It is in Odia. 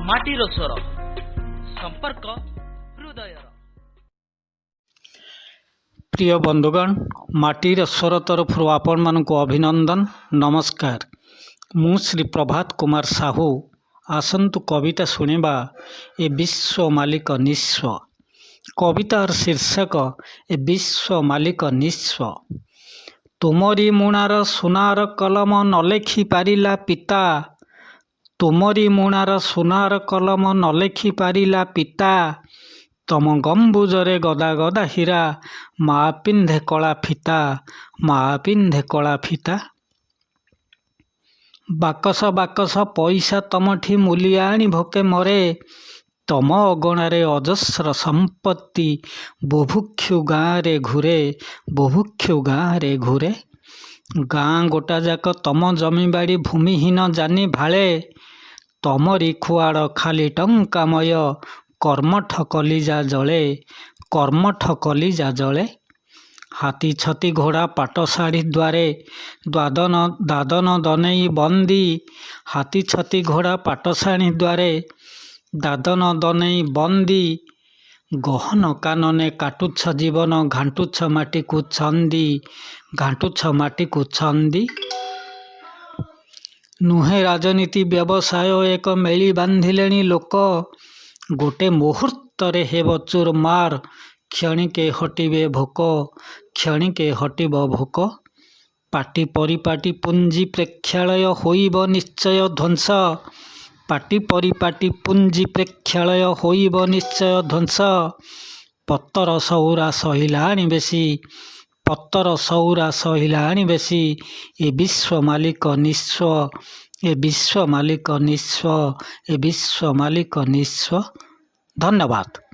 ମାଟିର ସ୍ୱର, ସମ୍ପର୍କ ହୃଦୟର। ପ୍ରିୟ ବନ୍ଧୁଗଣ, ମାଟିର ସ୍ୱର ତରଫରୁ ଆପଣମାନଙ୍କୁ ଅଭିନନ୍ଦନ, ନମସ୍କାର। ମୁଁ ଶ୍ରୀ ପ୍ରଭାତ କୁମାର ସାହୁ। ଆସନ୍ତୁ କବିତା ଶୁଣିବା, ଏ ବିଶ୍ୱ ମାଲିକ ନିଃସ୍ୱ। କବିତାର ଶୀର୍ଷକ ଏ ବିଶ୍ୱ ମାଲିକ ନିଃସ୍ୱ। ତୁମରି ମୁଣାର ସୁନାର କଲମ ନ ଲେଖି ପାରିଲା ପିତା, ତୁମରି ମୁଣାର ସୁନାର କଲମ ନ ଲେଖି ପାରିଲା ପିତା, ତମ ଗମ୍ବୁଜରେ ଗଦା ଗଦା ହୀରା, ମା ପିନ୍ଧେ କଳା ଫିତା, ମା ପିନ୍ଧେ କଳା ଫିତା। ବାକସ ବାକସ ପଇସା ତମଠି ମୂଲିଆ ଆଣି ଭୋକେ ମରେ, ତମ ଅଗଣାରେ ଅଜସ୍ର ସମ୍ପତ୍ତି, ବୁଭୁକ୍ଷୁ ଗାଁରେ ଘୁରେ, ବୁଭୁକ୍ଷୁ ଗାଁରେ ଘୁରେ। ଗାଁ ଗୋଟାଯାକ ତମ ଜମିବାଡ଼ି, ଭୂମିହୀନ ଜାନି ଭାଳେ, ତମରି ଖୁଆଡ଼ ଖାଲି ଟଙ୍କାମୟ, କର୍ମଠ କଲିଜା ଜଳେ, କର୍ମଠ କଲିଜା ଜଳେ। ହାତୀ ଛତି ଘୋଡ଼ା ପାଟଶାଢ଼ୀ ଦ୍ୱାରେ ଦାଦନ ଦାଦନ ଦନେଇ ବନ୍ଦୀ, ହାତୀ ଛତି ଘୋଡ଼ା ପାଟଶାଢ଼ୀ ଦ୍ୱାରେ ଦାଦନ ଦନେଇ ବନ୍ଦୀ, ଗହନ କାନନେ କାଟୁଛ ଜୀବନ, ଘାଣ୍ଟୁଛ ମାଟିକୁ ଛନ୍ଦି, ଘାଣ୍ଟୁଛ ମାଟିକୁ ଛନ୍ଦି। ନୁହେଁ ରାଜନୀତି ବ୍ୟବସାୟ ଏକ ମେଳି ବାନ୍ଧିଲେଣି ଲୋକ, ଗୋଟେ ମୁହୂର୍ତ୍ତରେ ହେବ ଚୁରମାର, କ୍ଷଣିକେ ହଟିବେ ଭୋକ, କ୍ଷଣିକେ ହଟିବ ଭୋକ। ପାଟି ପରିପାଟି ପୁଞ୍ଜି ପ୍ରେକ୍ଷାଳୟ ହୋଇବ ନିଶ୍ଚୟ ଧ୍ୱଂସ, ପାଟି ପରିପାଟି ପୁଞ୍ଜି ପ୍ରେକ୍ଷାଳୟ ହୋଇବ ନିଶ୍ଚୟ ଧ୍ୱଂସ। ପତର ସଉରା ସହିଲାଣି ବେଶୀ, ପତର ସଉରା ସହିଲାଣି ବେଶୀ, ଏ ବିଶ୍ୱ ମାଲିକ ନିଃସ୍ୱ, ଏ ବିଶ୍ୱ ମାଲିକ ନିଃସ୍ୱ, ଏ ବିଶ୍ୱ ମାଲିକ ନିଃସ୍ୱ। ଧନ୍ୟବାଦ।